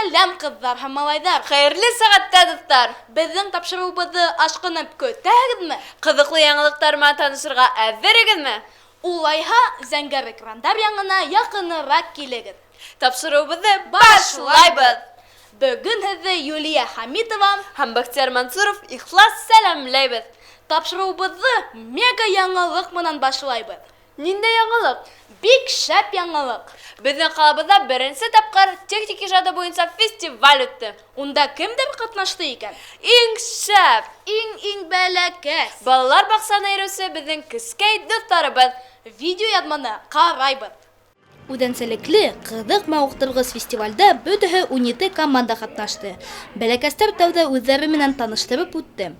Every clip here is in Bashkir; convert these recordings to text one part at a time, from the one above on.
Сәләм, ҡыҙҙар һәм малайҙар! Хәйерле сәғәттә, дуҫтар! Беҙҙең тапшырыуыбыҙҙы ашҡынып көтәһегеҙме? Ҡыҙыҡлы яңылыҡтар менән танышырға әҙерегеҙме? Улайһа, зәңгәр экрандар яңына яҡыныраҡ килегеҙ. Тапшырыуыбыҙҙы башлайбыҙ! Бөгөн һеҙҙе Юлия Хәмитова Һәм Бәхтияр Мансуров ихлас сәләмләйбеҙ! Тапшырыуыбыҙҙы мега яңылыҡ менән башлайбыҙ. Ниндәй яңылыҡ? Бик шәп яңылыҡ! Беҙҙең ҡалабыҙҙа беренсе тапҡыр техник ижады буйынса фестиваль үтте. Унда кемдәр ҡатнашты икән? Иң шәп! Иң-иң бәләкәс! Балалар баҡсаһына йөрөүсе беҙҙең кескәй дуҫтарыбыҙ. Видеояҙманы ҡарайбыҙ. Үҙенсәлекле, ҡыҙыҡ, мауыҡтырғыс фестивалдә бөтәһе 17 команда ҡатнашты. Бәләкәстәр тәүҙә үҙҙәре менән таныштырып үтте.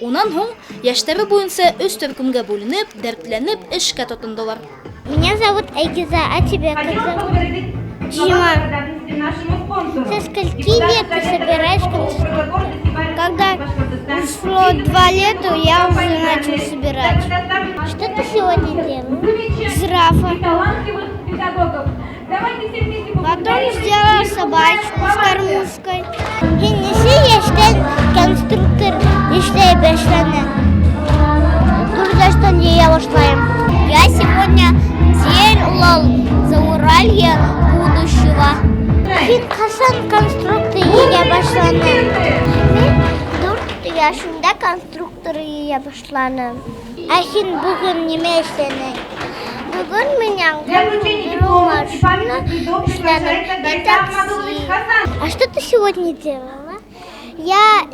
Унан һуң йәштәре буйынса өс төркөмгә бүленеп, дәртләнеп эшкә тотондолар. Меня зовут Айгиза, а тебя как зовут? Дима. Со скольки лет ты собираешь конструктор? Когда ушло 2 лета, я уже начал собирать. Что ты сегодня делал? Жирафа. Потом сделала собачку с кормушкой. Нисә йәштән конструктор эшләй башланы? 4 йәштән йыя башлайым. Я сегодня делал Зауралье будущего. Һин ҡасан конструктор йыя башланың? Мин 4 йәшемдә конструктор йыя башланым. Ә һин бөгөн нимә эшләнең? Бөгөн мин яңғыр машина эшләнем и такси. А что ты сегодня делала? Я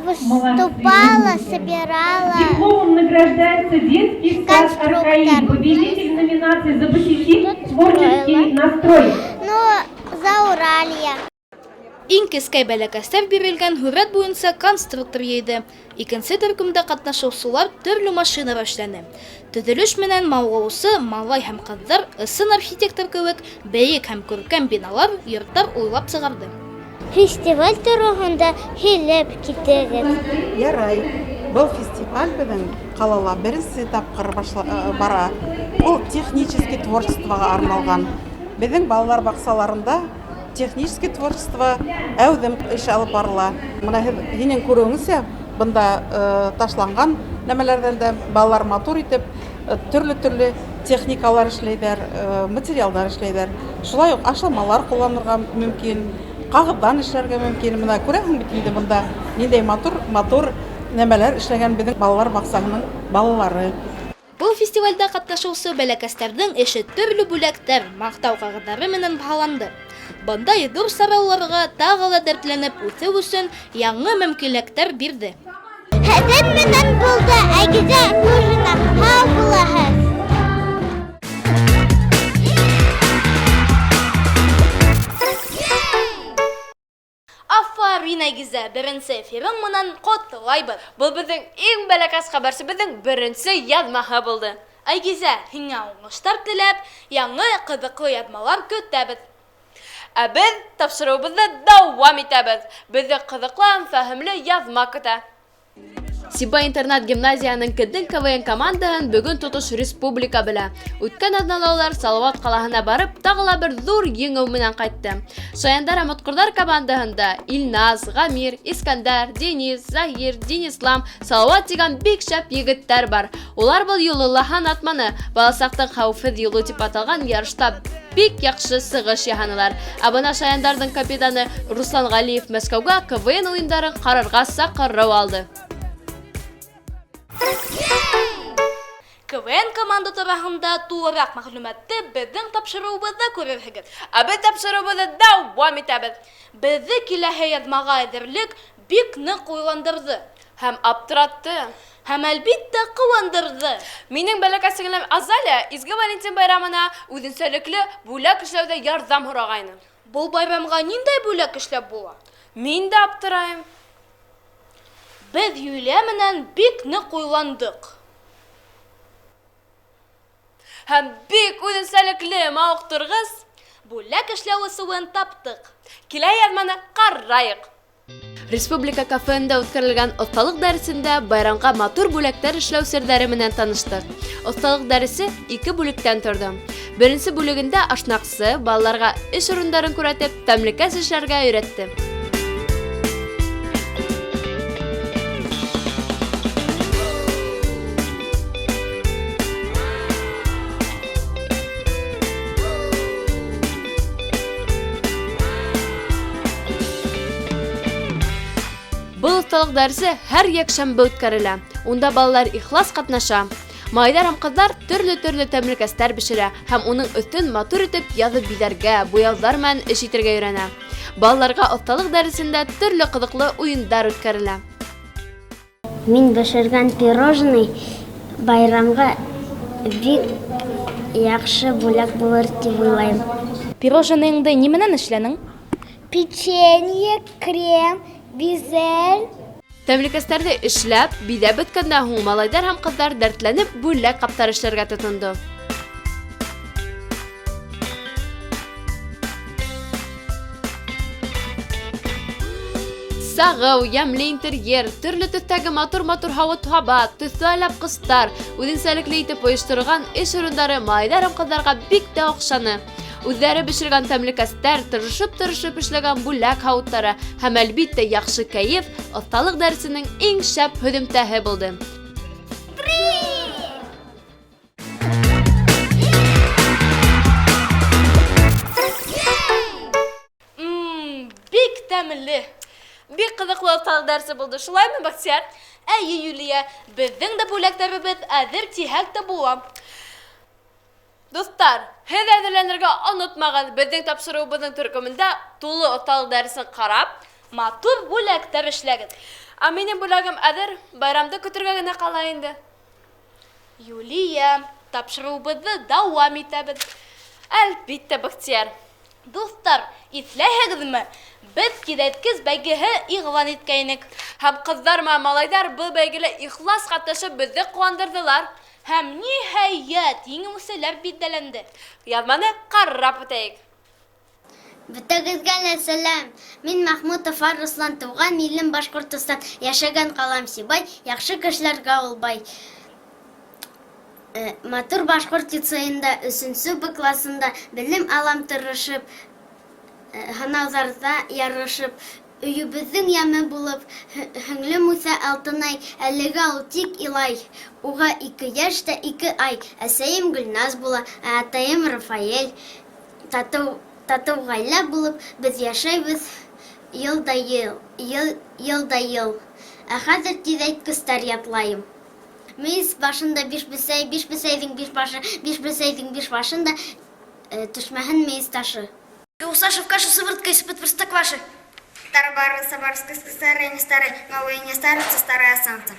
выступала, собирала Дипломом награждается детский сад конструктор. «Архаим», победитель номинации «За позитив, творческий настрой». Ну, Зауралье. Иң кескәй бәләкәстәр бирелгән һүрәт буйынса конструктор йыйҙы. Икенсе төркөмдә ҡатнашыусылар төрлө машиналар эшләне. Төҙөлөш менән мауығыусы малай һәм ҡыҙҙар ысын архитектор кеүек бейек һәм күркәм биналар, йорттар уйлап сығарҙы. Фестиваль тураһында һөйләп китегеҙ. Ярай. Был фестиваль беҙҙең ҡалала беренсе тапҡыр бара. Ул технический творчествоға арналған. Беҙҙең балалар баҡсаларында технический творчество әүҙем эш алып барыла. Бына һеҙ һинең күреүеңсә, бында ташланған нәмәләрҙән дә балалар матур итеп төрлө-төрлө техникалар эшләйҙәр, материалдар эшләйҙәр. Шулай уҡ ашламалар ҡулланырға мөмкин, ҡағыҙҙан эшләргә мөмкин. Бына күрәһең бит инде бында ниндәй матур-матур нәмәләр эшләгән беҙҙең балалар баҡсаһының балалары. Был фестивалдә ҡатнашыусы бәләкәстәрҙең эше төрлө бүләктәр, маҡтау ҡағыҙҙары менән баһаланды. Бындай ҙур сараларға тағы ла дәртләнеп үҫеү өсөн яңы мөмкинлектәр бирҙе. Һеҙҙең менән булды Айгизә Нурина. Һау булығыҙ. Афарин, Айгизә, беренсе эфирың менән ҡотлайбыҙ. Был беҙҙең иң бәләкәс хәбәрсебеҙҙең беренсе яҙмаһы булды. Айгизә, һиңә уңыштар теләп, яңы ҡыҙыҡлы яҙмалар көтәбеҙ. Ә беҙ тапшырыуыбыҙҙы дауам итәбеҙ. Беҙҙе ҡыҙыҡлы һәм фәһемле яҙма көтә. Сибай интернат-гимназияның Кеден КВН командаһын бөгөн тотош республика белә. Үткән аҙнала улар Салауат ҡалаһына барып, тағы ла бер ҙур еңеү менән ҡайтты. Шаяндар һәм Отҡорҙар командаһында Илназ, Ғамир, Искәндәр, Денис, Заһир, Денислам, Салауат тигән бик шәп егеттәр бар. Улар был юлы лаһан атманы, баласаҡтың хәүефһеҙ юлы тип аталған ярышта бик яҡшы сығыш яһанылар. Ә бына шаяндарҙың капитаны Руслан Ғәлиев Мәскәүгә КВН уйындарын ҡарарға саҡырыу алды. КВН команда тураһында тулыраҡ мәғлүмәтте беҙҙең тапшырыуыбыҙҙа күрерһегеҙ. Ә беҙ тапшырыуыбыҙҙы дауам итәбеҙ. Беҙҙе киләһе яҙмаға әҙерлек бик ныҡ уйландырҙы. Һәм аптыратты. Һәм әлбиттә ҡыуандырҙы. Минең бәләкәс сеңлем Азалия Изге Валентин байрамына үҙенсәлекле бүләк эшләүҙә ярҙам һорағайны. Был байрамға ниндәй бүләк эшләп була? Мин дә аптырайым. Беҙ Юлия менән бик ныҡ уйландыҡ. Һәм бик үҙенсәлекле мауыҡтырғыс бүләк эшләү ысулын таптыҡ. Килә яҙманы ҡарайыҡ. Республика кафеында үткәрелгән оҫталыҡ дәресендә байрамға матур бүләктәр эшләү серҙәре менән таныштыҡ. Оҫталыҡ дәресе ике бүлектән торҙо. Беренсе бүлегендә ашнаҡсы балаларға эш урындарын күрһәтеп, тәмлекәс эшләргә өйрәтте. Был оҫталыҡ дәресе һәр йәкшәмбе үткәрелә. Унда балалар ихлас ҡатнаша. Малайҙар һәм ҡыҙҙар төрлө-төрлө тәмлекәстәр бешерә һәм уның өҫтөн матур итеп яҙып биҙәргә, буяуҙар менән эш итергә өйрәнә. Балаларға оҫталыҡ дәресендә төрлө ҡыҙыҡлы уйындар үткәрелә. Мин бешергән пирожный байрамға бик яҡшы бүләк булыр тип уйлайым. Пирожныйыңды ни менән эшләнең? Печенье, крем, безе. Тәмлекәстәрҙе эшләп, биҙәп бөткәндән һуң малайҙар һәм ҡыҙҙар дәртләнеп бүләк ҡаптары эшләргә тотондо. Сағыу, йәмле интерьер, төрлө төҫтәге матур-матур һауыт-һаба, төҫлө алъяпҡыстар, үҙенсәлекле итеп ойошторолған эш урындары малайҙар һәм ҡыҙҙарға бик тә оҡшаны. Үҙҙәре бешергән тәмлекәстәр, тырышып-тырышып эшләгән бүләк һауыттары һәм әлбиттә яҡшы кәйеф оҫталыҡ дәресенең иң шәп һөҙөмтәһе булды. Бик тәмле. Бик ҡыҙыҡлы оҫталыҡ дәресе булды, шулаймы, Бәхтияр? Әйе, Юлия, беҙҙең дә бүләктәребеҙ әҙер тиһәк тә була. Дуҫтар, һеҙ әҙерләнергә онотмағыҙ. Беҙҙең тапшырыуыбыҙҙың төркөмөндә тулы оҫталыҡ дәресен ҡарап, матур бүләктәр эшләгеҙ. Ә минең бүләгем әҙер, байрамды көтөргә генә ҡала инде. Юлия, тапшырыуыбыҙҙы дауам итәбеҙ. Әлбиттә, Бәхтияр. Дуҫтар, иҫләйһегеҙме? Беҙ тиҙәйткес бәйгеһе иғлан иткәйнек. Һәм ҡыҙҙар менән малайҙар был бәйгелә ихлас ҡатнашып беҙҙе ҡыуандырҙылар. Һәм ниһайәт еңеүселәр билдәләнде. Яҙманы ҡарап үтәйек. Бөтәгеҙгә лә сәләм. Мин Махмутов Арыслан, тыуған илем Башҡортостан, йәшәгән ҡалам Сибай, яҡшы кешеләргә ул бай. Матур башҡорт лицейында өсөнсө Б класында белем алам тырышып, һынауҙарҙа ярышып, өйөбөҙҙөң йәме булып, һеңлем үҫә Алтынай, әлегә ул тик илай. Уға 2 йәш тә 2 ай. Әсәйем Гөлназ була, ә атайым Рафаэль. Татыу ғаилә булып, беҙ йәшәйбеҙ йыл да йыл, йыл, йыл да йыл. Ә хәҙер тиҙәйткестәр ятлайым. Мейес башында биш бесәй, биш бесәйҙең биш башы, биш бесәйҙең биш башында төшмәһен мейес ташы. У Саши в кашу сыворотка из-под простокваши. Тарбары, сабарская, старые, не старые, новые, не старцы, старые осанцы.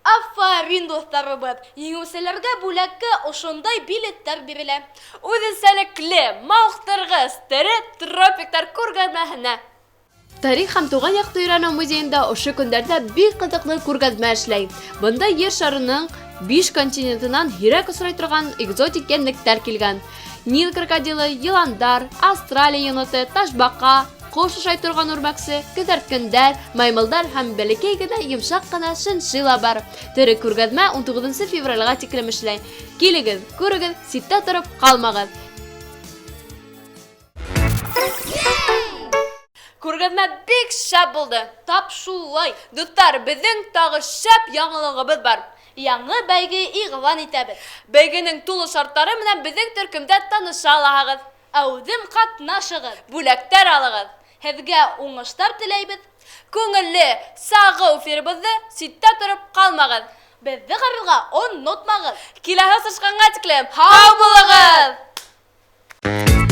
Афарин, дуҫтарыбыҙ! Еңеүселәргә бүләккә ошондай билеттар бирелә. Үҙенсәлекле, мауыҡтырғыс, тере тропиктар күргәҙмәһенә. Тарих һәм тыуған яҡты өйрәнеү музейында ошо көндәрҙә бик ҡыҙыҡлы күргәҙмә эшләй. Бында ер шарының 5 континентынан һирәк осрай торған экзотик йәнлектәр килгән. Нил крокодилы, йыландар, Австралия еноты, ташбаҡа, ҡош ашай торған үрмәксе, кеҫәрткендәр, маймылдар һәм бәләкәй генә йомшаҡ ҡына шиншилла бар. Тере күргәҙмә 19 февралгә тиклем эшләй. Килегеҙ, күрегеҙ, ситтә тороп ҡалмағыҙ. Күргәҙмә бик шәп булды. Тап шулай. Дуҫтар, беҙҙең тағы шәп яңылығыбыҙ бар. Яңы бәйге иғлан итәбеҙ. Бәйгенең тулы шарттары менән беҙҙең төркөмдә таныша алаһығыҙ. Әүҙем ҡатнашығыҙ. Бүләктәр алығыҙ. Һеҙгә уңыштар теләйбеҙ. Күңелле, сағыу эфирыбыҙҙы ситтә тороп ҡалмағыҙ. Беҙҙе ҡарарға онотмағыҙ. Киләһе осрашҡанға тиклем һау булығыҙ!